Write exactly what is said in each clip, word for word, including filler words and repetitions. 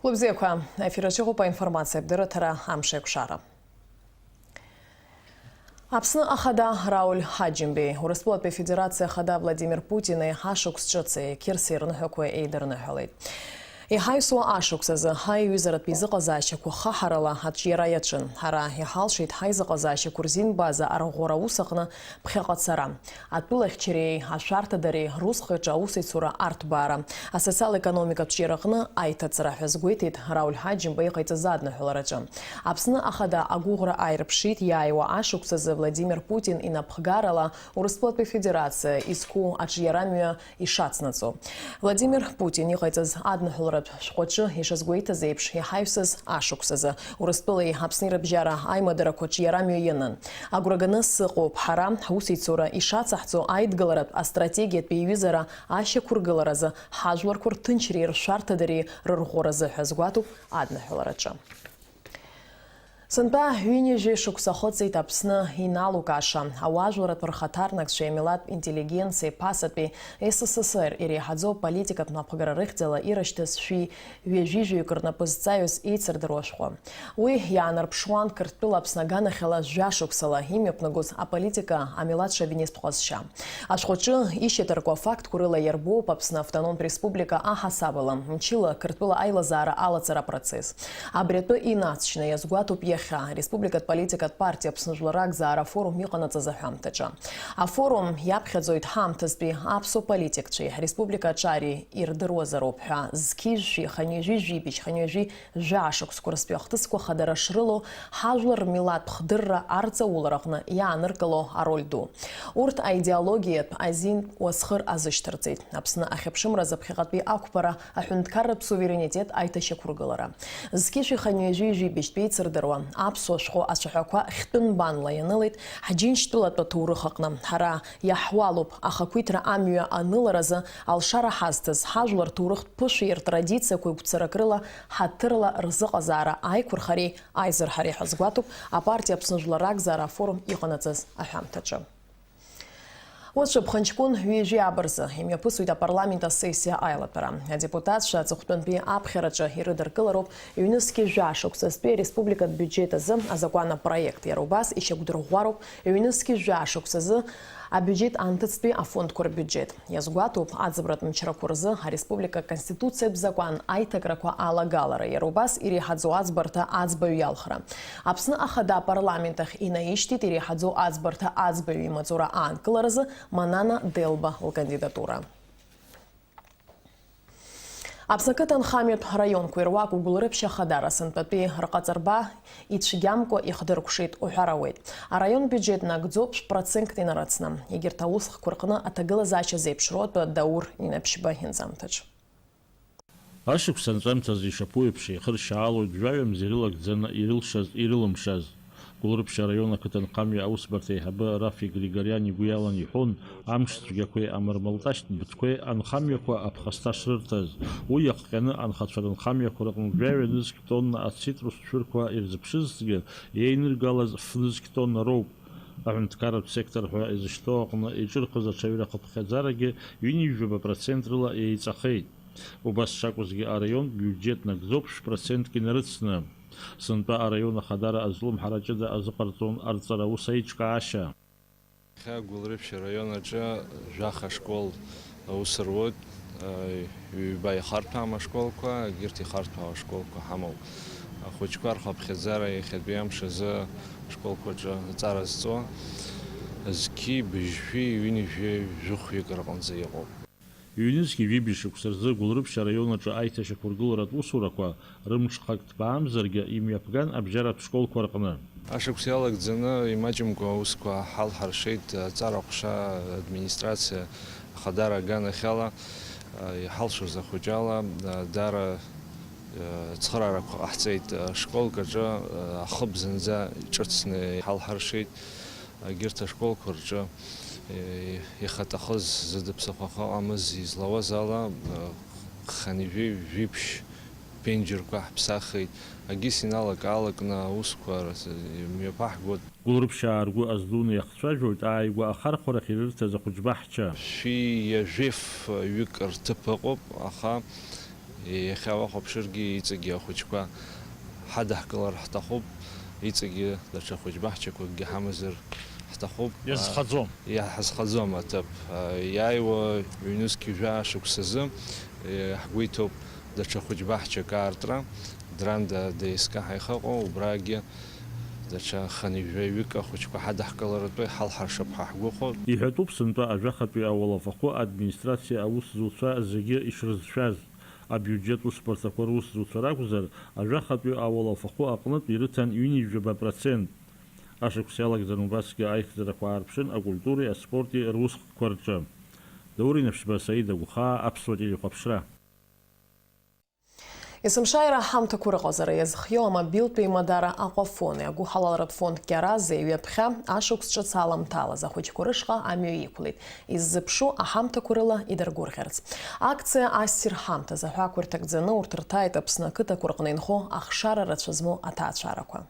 Лыбзиақәа, ефир аҿы иҟоуп аинформациатә дырраҭара «Амш еиқәшара». Аԥсны Ахада Рауль Ҳаџьымбеи, Урыстәылатәи Афедерациа Ахада Владимир Путини ашықәс ҿыци қьырси рныҳәақәа еидырныҳәалеит. Иҳаҩсуа ашықәс азы ҳаиҩызаратә еизыҟазаашьақәа хаҳарала аҿиара иаҿын. Ҳара иҳалшеит ҳаизыҟазаашьақәа рзин база арӷәӷәара аус аҟны ԥхьаҟа ацара, атәылахьчареи ашәарҭадареи русҟаҿы аусеицура арҭбаара, асоциал-економикатә ҿиараҟны аиҭаҵра ҳәа азгәеиҭеит Рауль Ҳаџьымба иҟаиҵаз адныҳәалараҿы. Аԥсны Ахада агәыӷра ааирԥшит иааиуа ашықәс азы Владимир Путин инапхгарала Урыстәылатәи Афедерациа изқәу аҿиарамҩа ишацнаҵо. Владимир Путин иҟаиҵаз адныҳәаларатә шәҟәаҿы ишазгәеиҭаз еиԥш, иҳаҩсыз ашықәс азы Урыстәылеи Аԥсни рыбжьара аимадарақәа ҿиарамҩа ианын. Агәра ганы сыҟоуп ҳара, ҳусеицура ишацаҳҵо аидгыларатә астратегиатә еиҩызара ашьақәыргыларазы, ҳажәларқәа рҭынчреи ршәарҭадареи рырӷәӷәаразы ҳәа азгәаҭоуп адныҳәалараҿы. Сынтәа ҩынҩажәи шықәса ахыҵит Аԥсны иналукааша, ауаажәларратә рхаҭарнакцәеи амилаҭтә интеллигенциеи ԥасатәи С С С Р иреиҳаӡоу аполитикатә напхгара рыхьӡала ирышьҭыз шәи ҩажәи жәаҩык рнапы зҵаҩыз еицырдыруа ашәҟәы. Уи иаанарԥшуан Қырҭтәыла Аԥсны аганахьала жәашықәсала имҩаԥнагоз аполитика амилаҭ шовинисттә ҟазшьа. Ашәҟәаҿы ишьаҭаркуа афактқәа рыла иарбоуп Аԥсны автономтә республика аҳасабала, мчыла Қырҭтәыла аилазаара алаҵара апроцесс. Абри атәы инацшьны иазгәаҭоуп иахьа ареспубликатә политикатә партиа Аԥсны Жәлар Ракзаара афорум иҟанаҵаз аҳәамҭаҿы. Афорум иаԥхьаӡоит ҳаамҭазтәи аԥсуа политикцәеи ҳреспублика аҿари ирдыруазароуп ҳәа зқьи жәшәи хынҩажәи жәибжь хынҩажәи жәаа шықәсқәа рзтәи ахҭысқәа хадара шрылоу, ҳажәлар рмилаҭтә хдырра арҵаулараҟны иааныркыло ароль ду. Урҭ аидеологиатә азин уасхыр азышьҭырҵеит. Аԥсны ахьыԥшымразы ԥхьаҟатәи ақәԥара аҳәынҭқарратә суверенитет аиҭашьақәыргылара. Зқьышә иханҩажәи жәибжьтәи еицырдыруа аԥсуа шәҟәы ацәаҳәақәа хьтәы нбанла ианылеит ҳџьынџьтәылатә аҭоурых аҟны. Ҳара иаҳуалуп ахақәиҭра амҩа аныларазы алшара ҳазҭаз, ҳажәлар ҭоурыхтә ԥышәеи ртрадициақәеи гәцарак рыла ҳаҭырла рзыҟазаара аиқәырхареи аизырҳареи ҳәа азгәаҭоуп апартиа Аԥсны Жәлар Ракзаара афорум иҟанаҵаз аҳәамҭаҿы. Уаҵәы ԥхынҷкәын ҩажәи ааба рзы имҩаԥысуеит апарламент асессиа аилатәара. Адепутатцәа аҵыхәтәантәи аԥхьараҿы ирыдыркылароуп ҩнызқьи жәаа шықәсазтәи ареспубликатә биуџьет азы азакәан апроект. Иара убас ишьақәдырӷәӷәароуп ҩнызқьи жәаа шықәсазы абиуџьет анҭыҵтәи афондқәа рбиуџьет. Иазгәаҭоуп аӡбратә мчрақәа рзы ареспублика Конституциатә закәан аиҭакрақәа алагалара, иара убас иреиҳаӡоу аӡбарҭа аӡбаҩ иалхра. Аԥсны Ахада апарламент ахь инаишьҭит иреиҳаӡоу аӡбарҭа аӡбаҩ имаҵура аанкыларазы Манана Делба лкандидатура. Аԥсны ақыҭанхамҩатә раионқәа ируаку Гәылрыԥшь Ахадара сынтәатәи рҟаҵарба ицәгьамкәа ихдыркәшеит уҳәар ауеит. Араион биуџьет нагӡоуп шә-процентк инарыцны. Егьырҭ аусхқәа рҟны аҭагылазаашьа зеиԥшроу атәы Даур Инаԥшьба ианҵамҭаҿ. Ашықәс анҵәамҭазы ишаԥу еиԥш еихыршьаалоит жәаҩа мза ирылагӡаны ирылшаз, ирылымшаз. Гәылрыԥшь араион ақыҭанхамҩа аусбарҭа аиҳабы Рафик Григориан игәы иалан иҳәон, амш цәгьақәеи амырмалташьтә быҭқәеи анхамҩақәа аԥхасҭа шрырҭаз, уи иахҟьаны анхацәа рынхамҩақәа рҟны жәаҩа нызқь тонна ацитрус цәырқәа ирзыԥшызҭгьы, иеиныргалаз ф-нызқь тонна роуп. Аҳәынҭқарратә сектор ҳәа изышьҭоу аҟны иҿырхыз аҽаҩра ахыԥхьаӡарагьы ҩынҩажәаба процент рыла еиҵахеит. Убас шакәызгьы араион биуџьет нагӡоуп шә-процентк инарыцны. Сынтәа араион ахадара азлымҳара ҷыда азыҟарҵон арҵара аус аиҿкаашьа. Иахьа Гәылрыԥшь араион аҿы жәаха школ аус руеит, ҩба ихарҭәаам ашколқәа, егьырҭ ихарҭәаау ашколқәа ҳамоуп. Ахәыҷқәа рхыԥхьаӡара иахьатәи амш азы ашколқәа рҿы аҵара зҵо зқьи быжьшәи ҩынҩажәи жәохәҩык рҟынӡа иҟоуп. Ҩнызқьи жәибжь шықәса рзы Гәылрыԥшь араион аҿы аиҭашьақәыргыларатә усурақәа рымҽхак ҭбаамзаргьы имҩаԥган абжьаратә школқәа рҟны. Ашықәс иалагӡаны имаҷымкәа аусқәа ҳалҳаршеит, аҵара ҟәша администрациа ахадара аганахьала, иҳалшоз ахәыҷала, даара цхыраарақәа ҟаҳҵеит. Ашколк аҿы ахыб зынӡа ҿыцны иҳалҳаршеит. Егьырҭ ашколқәа рҿы, е, ихаҭахыз зыдыԥсахо ахы ыҟамыз излауаз ала, е, хынҩажәи жәиԥшь ԥенџьырқәа ҳԥсахит. Агьыс иналак-аалакны аусқәа рас-, мҩаԥаҳгоит. Гәылрыԥшьаа ргәы аздуны иахцәажәоит ааигәа ахархәарахь ирырҭаз ахәыҷбаҳча. Шәи ҩажәи фҩык рҭыԥ ыҟоуп, аха Иахьа уахәаԥшыргьы, иҵегьы ахәыҷқәа ҳадаҳкылар ҳҭахуп, иҵегьы даҽа хәыҷ-баҳчақәакгьы ҳамазар ҳҭахуп. Иазхаӡом. Иаҳазхаӡом аҭыԥ. Иааиуа ҩнызқь жәаа шықәсазы, ҳгәы иҭоуп даҽа хәыҷ-баҳчак аартра, Дранда ДСК ҳәа ихаҟоу, убрагьы даҽа хынҩажәаҩык ахәыҷқәа ҳадаҳкыларатәы ҳалҳаршап ҳәа ҳгәыхәуеит. Иҳәатәуп сынтәа ажәахатәи ауалафахәы администрациа аусзуҩцәа зегьы ишрызшәаз. Абиуџьет усбарҭақәа русзуҩцәа ракәзар, ажәахатәи ауалафахәы аҟнытә ирыҭан ҩынҩажәаба процент. Ашықәс иалагӡаны убасгьы аихьӡарақәа аарԥшын акультуреи аспорти русхкқәа рҿы. Даур Инаԥшьба, Саида Гәхаа, Аԥсуа телехәаԥшра. Есымшааира аҳамҭақәа рыҟазара иазхиоу амобилтә еимадара Аҟәафони агәыҳалалратә фонд Кьарази ҩаԥхьа ашықәс ҿыц аламҭалаз ахәыҷқәа рышҟа амҩа иқәлеит, иззыԥшу аҳамҭақәа рыла идыргәырӷьарц. Акциа ассир ҳамҭас аҳәаақәа ирҭагӡаны урҭ рҭааит Аԥсны ақыҭақәа рҟны инхо ахшара рацәа змоу аҭаацәарақәа.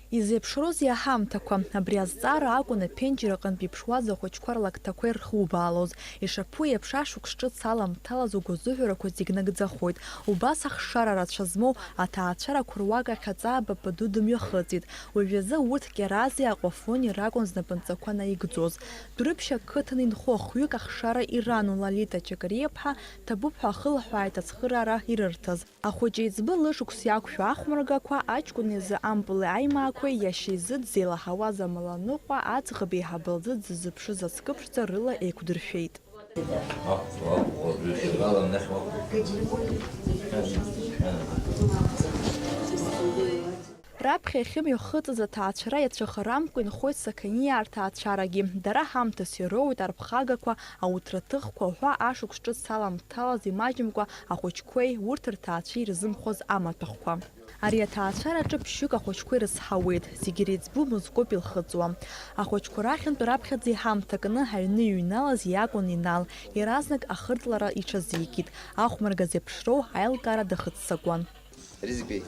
Изеиԥшроузеи аҳамҭақәа? Абри азҵаара акәын аԥенџьыр аҟынтә иԥшуаз ахәыҷқәа рлакҭақәа ирхубаалоз. Ишаԥу еиԥш, ашықәс ҿыц аламҭалаз угәазыҳәарақәа зегь нагӡахоит. Убас ахшара рацәа змоу аҭаацәарақәа руак ахь аҵаа баба ду дымҩахыҵит. Уажәазы урҭ Кьарази Аҟәафони ракәын знапынҵақәа наигӡоз. Дәрыԥшь ақыҭан инхо хҩык ахшара иран Лолита Чакариаԥҳа ҭабуп ҳәа ахылҳәааит ацхыраара ирырҭаз. Ахәыҷы еиҵбы лышықәс иақәшәо ахәмаргақәа, аҷкәын изы ампыли аимаақәеи, иашьа изы дзеилаҳауаз амаланыҟәа, аӡӷаб еиҳабы лзы дзыззыԥшыз ацкы ԥшӡа рыла еиқәдыршәеит. Раԥхьа иахьымҩахыҵыз аҭаацәара иацәыхарамкәа инхоит Сақаниаа рҭаацәарагьы. Дара ҳамҭас ироуеит арԥхагақәа, ауҭраҭыхқәа ҳәа ашықәс ҿыц аламҭалаз имаҷымкәа ахәыҷқәеи урҭ рҭаацәеи ирзымхоз амаҭәахәқәа. Ари аҭаацәараҿы ԥшьҩык ахәыҷқәа ирызҳауеит, зегьы реиҵбу мызкоуп илхыҵуа. Ахәыҷқәа рахьынтә раԥхьаӡа иҳамҭакны аҩны иҩналаз иакәын Инал, иаразнак ахырҵлара иҽазикит, ахәмарга зеиԥшроу аилкаара дахыццакуан. Ризик беи.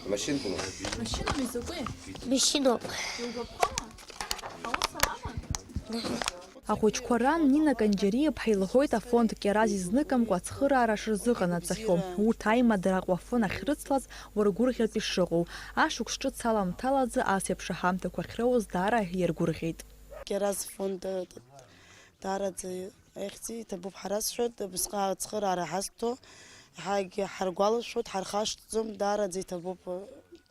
Машинкума? Машинами закәи? Машиноуп. Иугәаԥхома? Аус алама? Ахәыҷқәа ран Нина Канџьариаԥҳа илҳәоит, афонд Кьараз изныкымкәа ацхыраара шырзыҟанаҵахьоу, урҭ аимадара Аҟәафон ахьрыцлаз уаргәырӷьартә ишыҟоу, ашықәс ҿыц аламҭалазы ас еиԥш аҳамҭақәа ахьроуз даара иаргәырӷьеит. Кьараз фонд даараӡа ихьӡ иҭабуп ҳара, сҳәоит, абысҟак ацхыраара ҳазҭо, иаҳагьы ҳаргәалашәоит, ҳархашҭӡом, даараӡа иҭабуп.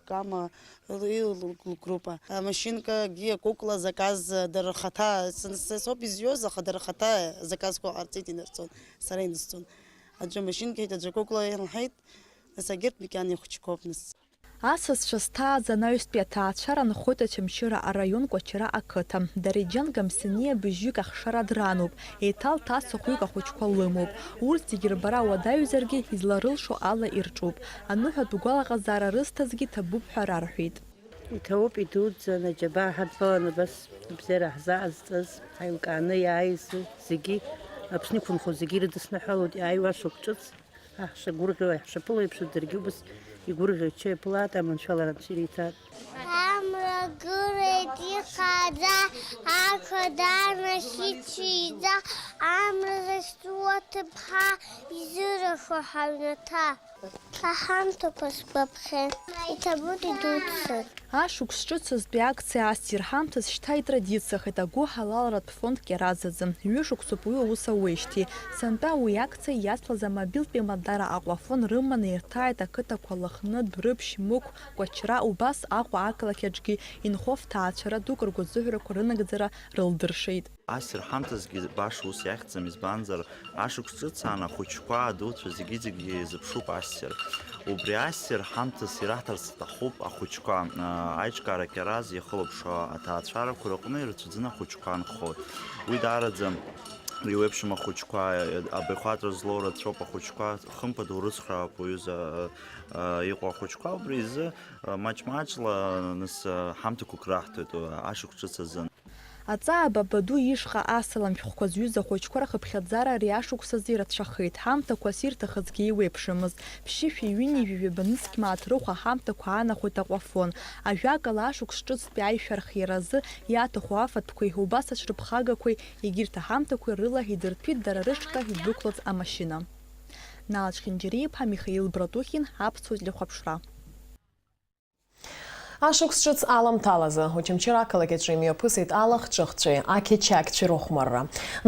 Кама, ил-, ил-, лгруппа. Амашьынкагьы акәыкәла заказ дара рхаҭа, сынсас ауп изҩуаз, аха дара рхаҭа заказқәа ҟарҵеит, инарҵон, сара инысҵон. Аӡәы амашьынкеит, аӡәы акәыкәла ианлҳаит, нас агьырҭ макьана ихәыҷқәоуп, нас. Асасцәа зҭааз анаҩстәи аҭаацәара нхоит Очамчыра араион Кәачара ақыҭа. Дареџьан Гамсаниа быжьҩык ахшара дрануп. Еиҭалҭасо хәҩык ахәыҷқәа лымоуп. Урҭ зегьы рбара уадаҩзаргьы, изларылшо ала ирҿуп. Аныҳәатә гәалаҟазаара рызҭазгьы ҭабуп ҳәа рарҳәеит. Иҭабуп идуӡӡаны, аџьабаа ҳадтәаланы абас абзиара ҳзаҟазҵаз, ҳаилкааны иааиз зегьы, Аԥсны иқәынхо зегьы ирыдысныҳәалоит, иааиуа ашықәс ҿыц, ҳшагәырӷьо, ҳшаԥыло еиԥш, даргьы убас игәырӷьо-иччо иаԥылааит, аманшәалара анцәа ириҭааит. Амра гылеит ихаӡа, ақәа данахь ицәиӡа, амра зашьҭоу аҭыԥҳа изырахо ҳаҩнаҭа. Аҳамҭақәа сгәаԥхеит, иҭабуп идуццар. Ашықәс ҿыцызтәи акциа ассир ҳамҭас шьҭа итрадициахеит агәыҳалалратә фонд Кьаразазы. Ҩышықәсоуп уи аус ауеижьҭеи. Сынтәа уи акциа иацлаз амобилтә еимадара Аҟәафон рыманы ирҭааит ақыҭақәа Лыхны, Дәрыԥшь, Мықә, Кәачра, убас Аҟәа ақалақь аҿгьы инхо фҭаацәара дук ргәазыҳәарақәа рынагӡара рылдыршеит. Ассир ҳамҭасгьы баша ус иахьӡым, избанзар, ашықәс ҿыц аан ахәыҷқәа, адуцәа зегьы-зегьы изыԥшуп ассир. Убри ассир ҳамҭас ираҳҭарц сҭахуп ахәыҷқәа, аа, аиҿкаара Кьараз иахылаԥшуа аҭаацәарақәа рыҟны ирацәаӡаны ахәыҷқәа нхоит. Уи даараӡа иуеиԥшым ахәыҷқәа, абаҩхатәра злоу рацәоуп ахәыҷқәа, хымԥада урыцхраауп уҩыза, аа, иҟоу ахәыҷқәа, убри изы, аа, маҷ-маҷла, нас, аа, ҳамҭақәак раҳҭоит, аа, ашықәс ҿыц азын. Аҵаа Бабаду ишҟа асалам шәҟәқәа зҩыз ахәыҷқәа рхыԥхьаӡара ари ашықәсазы ирацәахеит, ҳамҭақәас ирҭахызгьы еиуеиԥшымызт. Ԥшьышәи ҩынҩажәи ҩба нызқь мааҭ рыхә аҳамҭақәа аанахәеит Аҟәафон. Ажәакала, ашықәс ҿыцтәи аишәа архиаразы иаҭаху афатәқәеи убас аҽрыԥхагақәеи, егьырҭ аҳамҭақәеи рыла идырҭәит дара рышҟа идәықәлаз амашьына. Нал Чхинџьариа-иԥа, Михаил Братухин, аԥсуа телехәаԥшра. Ашықәс ҿыц аламҭалазы, Очамчыра ақалақь аҿы имҩаԥысит алахҿыхцәеи ақьачақьцәеи рыхәмарра.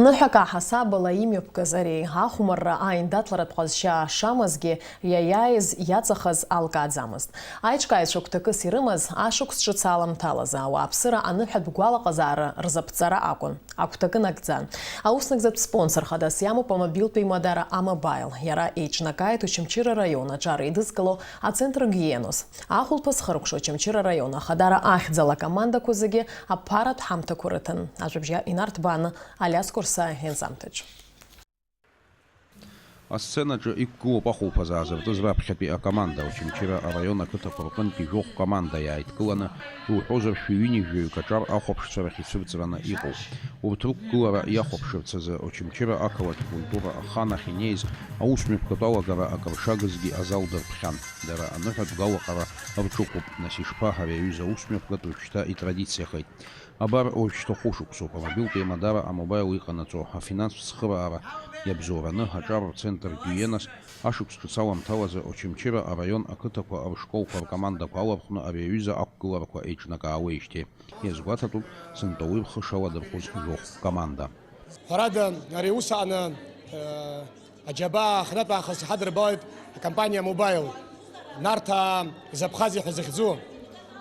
Ныҳәак аҳасабала имҩаԥгаз ари ахәмарра аиндаҭларатә ҟазшьа шамазгьы, иаиааиз иаҵахаз алкааӡамызт. Аиҿкааҩцәа гәҭакыс ирымаз ашықәс ҿыц аламҭалазы ауааԥсыра аныҳәатә гәалаҟазаара рзаԥҵара акәын. Агәҭакы нагӡан. Аус нагӡатә спонсор хадас иамоуп амобилтә еимадара А-Мобаил. Иара еиҿнакааит Очамчыра раион аҿар еидызкыло ацентр Гиенос. Ахәылԥаз хыркәшо Очамчыра раион ахадара ахьӡала акомандақәа зегьы аԥаратә ҳамҭақәа рыҭан. Ажәабжьа инарҭбааны Алиас Курсаиа ианҵамҭаҿ. Асценаҿы иқәгылоуп ахәылԥаз аазыртыз раԥхьатәи акоманда, Очамчыра араион ақыҭақәа рҟынтәи жәохә команда иааидкыланы, иуҳәозар, шәи ҩынҩажәаҩык аҿар ахәаԥшцәа рахь ицәырҵраны иҟоуп. Урҭ рықәгылара иахәаԥшырц азы Очамчыра ақалақь акультура ахан ахь инеиз аусмҩаԥгатә алагара акыр шагызгьы азал дырԥхьан. Дара аныҳәатә гәалаҟара рҿықәуп, нас ишԥа, ари аҩыза аусмҩаԥгатә уажәшьҭа итрадициахеит. Абар, уажәшьҭа хәышықәсоуп амобилтә еимадара А-Мобаил иҟанаҵо, афинанстә цхыраара иабзоураны аҿар рцентр Гиенас ашықәс ҿыц аламҭалазы Очамчыра араион ақыҭақәа рышколқәа ркомандақәа алархәны ари аҩыза ақәгыларақәа еиҿнакаауеижьҭеи. Иазгәаҭатәуп сынтәа уи рхы шаладырхәыз жәохә команда. Ҳәарада, ари аус аҟны, э, аџьабаа ахнатә аахыс иҳадырбалеит акомпаниа А-Мобаил, Нарҭаа Запхази ҳәа захьӡу.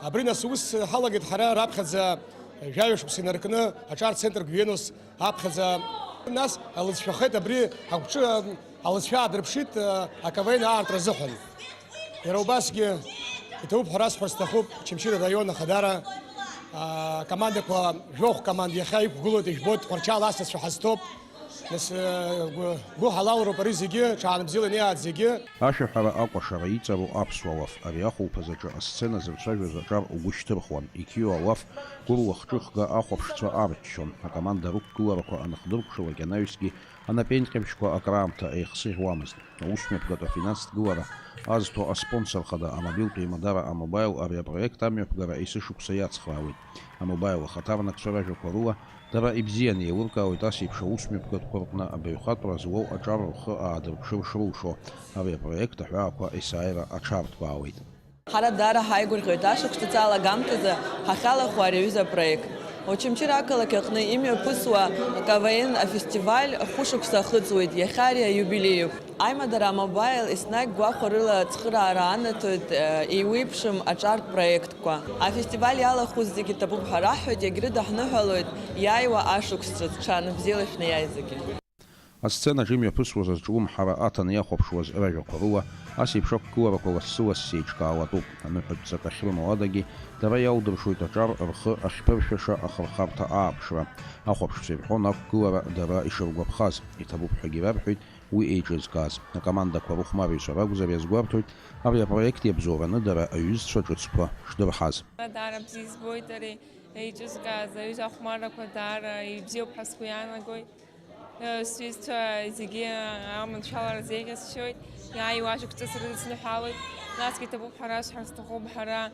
Абри нас аус ҳалагеит ҳара раԥхьаӡа жәаҩа шықәса инаркны аҿар центр Гвенус аԥхьаӡа. Нас алыҵшәахеит абри агәҿы, алыҵшәа аадырԥшит, э, АКВН аартра азыҳәан. Иара убасгьы иҭабуп ҳәа расҳәар сҭахуп, Очамчыра раион ахадара, а, командақәа, жәохә команда иахьа иқәгылоит, ижәбоит, Тҟәарчал асасцәа ҳазҭоуп. Нас, э, гәы-, гәыҳалалроуп ари зегьы, ҽаанбзиала инеиааит зегьы. Ашәаҳәара акәашара иҵару аԥсуа лаф, ари ахәылԥаз аҿы асцена зырцәажәоз аҿар угәы шьҭырхуан, иқьиоу алаф гәырлахҿыхга ахәаԥшцәа арччон, акоманда рықәгыларақәа аныхдыркәшалак анаҩсгьы анапеинҟьабжьқәа акраамҭа еихсыӷьуамызт. Аусмҩаԥгатә афинанстә гылара азҭо аспонсор хада амобилтә еимадара А-Мобаил ари апроект амҩаԥгара есышықәса иацхраауеит. А-Мобаил ахаҭарнакцәа ражәақәа рыла, дара ибзианы еилыркаауеит ас еиԥш аусмҩаԥгатәқәа рҟны абаҩхатәра злоу аҿар рхы аадырԥшыр шрылшо. Ари апроект аҳәаақәа есааира аҽарҭбаауеит. Ҳара даара ҳаигәырӷьоит ашықәс ҿыц алагамҭазы ҳахьалахәу ари аҩыза апроект. Очамчыра ақалақь аҟны имҩаԥысуа КВН афестиваль хәышықәса ахыҵуеит, иахьа ари аиубилеиуп. Аимадара А-Мобаил еснагь гәахәарыла ацхыраара анаҭоит, э, еиуеиԥшым аҿартә проектқәа. Афестиваль иалахәыз зегьы ҭабуп ҳәа раҳҳәоит, иагьрыдаҳныҳәалоит иааиуа ашықәс ҿыц, ҽаанбзиала шәнеиааит зегьы. Асценаҿ имҩаԥысуаз азҿлымҳара аҭаны иахәаԥшуаз ражәақәа рыла, ас еиԥш ақәгыларақәа лассы-лассы еиҿкаауатәуп. Аныҳәатә ҵак ахьрымоу адагьы, дара иалдыршоит аҿар рхы ахьԥыршәаша ахырхарҭа ааԥшра. Ахәаԥшцәа ирҳәон ақәгылара дара ишыргәаԥхаз, иҭабуп ҳәагьы рарҳәеит уи еиҿызкааз. Акомандақәа рыхәмарҩцәа ракәзар иазгәарҭоит, ари апроект иабзоураны дара аҩызцәа ҿыцқәа шдырҳаз. Даара бзиа избоит ари еиҿызкааз аҩыза ахәмаррақәа, даара ибзиоуп ҳәа сгәы иаанагоит. Сҩызцәа зегьы аманшәалара зеиӷьасшьоит, иааиуа ашықәс ҿыц рыдысныҳәалоит, насгьы иҭабуп ҳәа расҳәар сҭахуп ҳара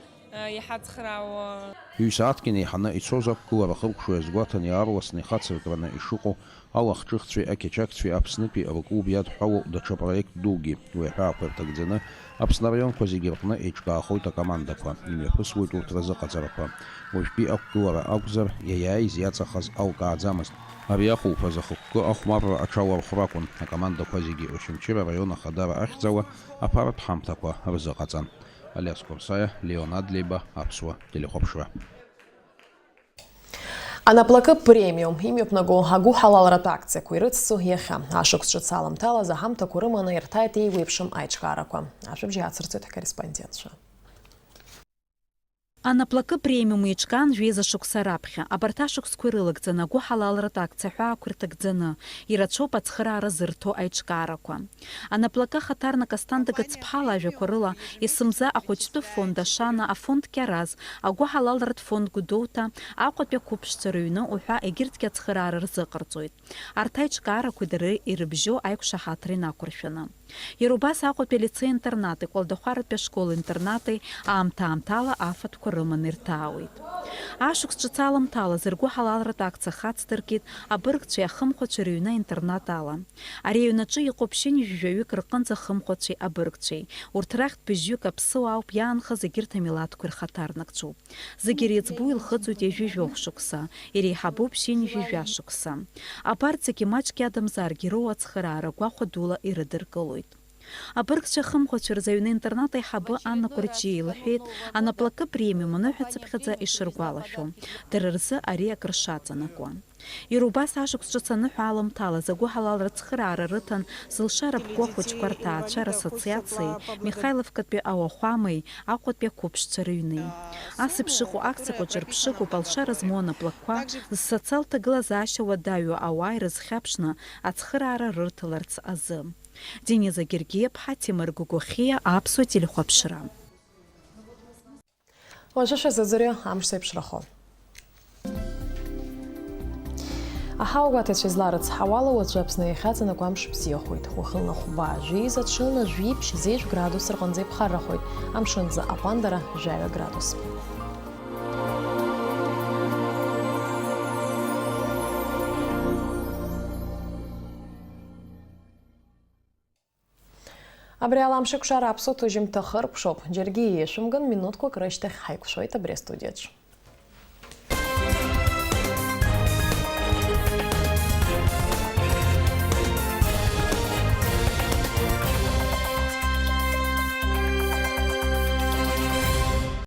иҳацхраауа. Ҩ-сааҭк инеиҳаны ицоз ақәгылара хыркәшо иазгәаҭан, иаарласны ихацыркраны ишыҟоу алахҿыхцәеи ақьачақьцәеи Аԥснытәи аклуб иадҳәалоу даҽа проект дугьы. Уи аҳәаақәа ирҭагӡаны Аԥсны араионқәа зегьы рҟны еиҿкаахоит акомандақәа. Имҩаԥысуеит урҭ разыҟаҵарақәа. Уажәтәи ақәгылара акәзар, иаиааиз иаҵахаз алкааӡамызт. Ари ахәылԥаз ахықәкы ахәмарра аҽалархәра акәын. Акомандақәа зегьы Очамчыра араион ахадара ахьӡала аԥаратә ҳамҭақәа рзыҟаҵан. Алиас Курсаиа, Леон Адлеиба, Аԥсуа телехәаԥшра. Анаплакы премиум имҩаԥнаго агәыҳалалратә акциақәа ирыцҵо иахьа, ашықәс ҿыц аламҭалаз аҳамҭақәа рыманы ирҭааит еиуеиԥшым аиҿкаарақәа. Ашәыбжьы ацырҵоит ҳкорреспондентцәа. Анаплакы премиум еиҿкаан жәеиза шықәса раԥхьа. Абарҭ ашықәсқәа ирылагӡаны агәыҳалалратә акциа ҳәаақәа ирҭагӡаны, ирацәоуп ацхыраара зырҭо аиҿкаарақәа. Анаплакы ахаҭарнак Асҭанда Гыцԥҳа лажәақәа рыла, есымза ахәыҷтәы фонд Ашана, афонд Кьараз, агәыҳалалратә фонд Гәдоуҭа, Аҟәатәи ақәыԥшцәа рыҩны уҳәа егьырҭгьы ацхыраара рзыҟарҵоит. Арҭ аиҿкаарақәа дара ирыбжьоу аиқәшаҳаҭра инақәыршәаны. Иара убас Аҟәатәи алицеи-интернати, Кәалдахәаратәи ашкол-интернати аамҭа-аамҭала афатәқәа рыманы ирҭаауеит. Ашықәс ҿыц аламҭалаз ргәыҳалалратә акциа хацдыркит абыргцәеи ахымхәацәеи рыҩны аинтернат ала. Ари аҩнаҿы иҟоуп ԥшьынҩажәаҩык рҟынӡа ахымхәацәеи абыргцәеи. Урҭ рахьтә быжьҩык аԥсуаауп иаанхаз егьырҭ амилаҭқәа ирхаҭарнакцәоуп. Зегьы иреиҵбу илхыҵуеит ҩажәи жәохә шықәса, иреиҳабу ԥшьынҩажәи жәа шықәса. Абарҭ зегьы маҷк иадамзаргьы роуа ацхыраара гәахәа дула ирыдыркылоит. Абыргцәа ахымхәацәа рзы аҩны интернат аиҳабы Анна Кәарҷиа илҳәеит, анаплакы премиум аныҳәацыԥхьаӡа ишыргәалашәо, дара рзы ари акыр шаҵанакуа. Иара убас ашықәс ҿыц аныҳәа аламҭалаз агәыҳалалра ацхыраара рыҭан зылшара ԥку ахәыҷқәа рҭаацәа рассоциациеи, Михайловкатәи ауахәамеи, Аҟәатәи ақәыԥшцәа рыҩни. Ас еиԥш ыҟоу акциақәа ҿырԥшыгоуп алшара змоу анаплакқәа зсоциалтә ҭагылазаашьа уадаҩу ауаа ирызхьаԥшны ацхыраара рырҭаларц азы. Дениза Гергиаԥҳа, Ҭемыр Гогохиа, Аԥсуа телехәаԥшра. Уажәы шәазыӡырҩы амш зеиԥшрахо. Аҳауагәаҭаҩцәа изларыцҳауала, уаҵәы Аԥсны иахьаҵанакуа амш бзиахоит. Уахынла хәба жәеиза, ҽынла жәиԥшь зежә градус рҟынӡа иԥхаррахоит, амшынӡы аҟәандара жәаҩа градус. Абри ала амшеикәшара аԥсуа ҭыжьымҭа хыркәшоуп. Џьаргьы еишәымган, минуҭқәак рышьҭахь ҳаиқәшәоит абри астудиаҿ.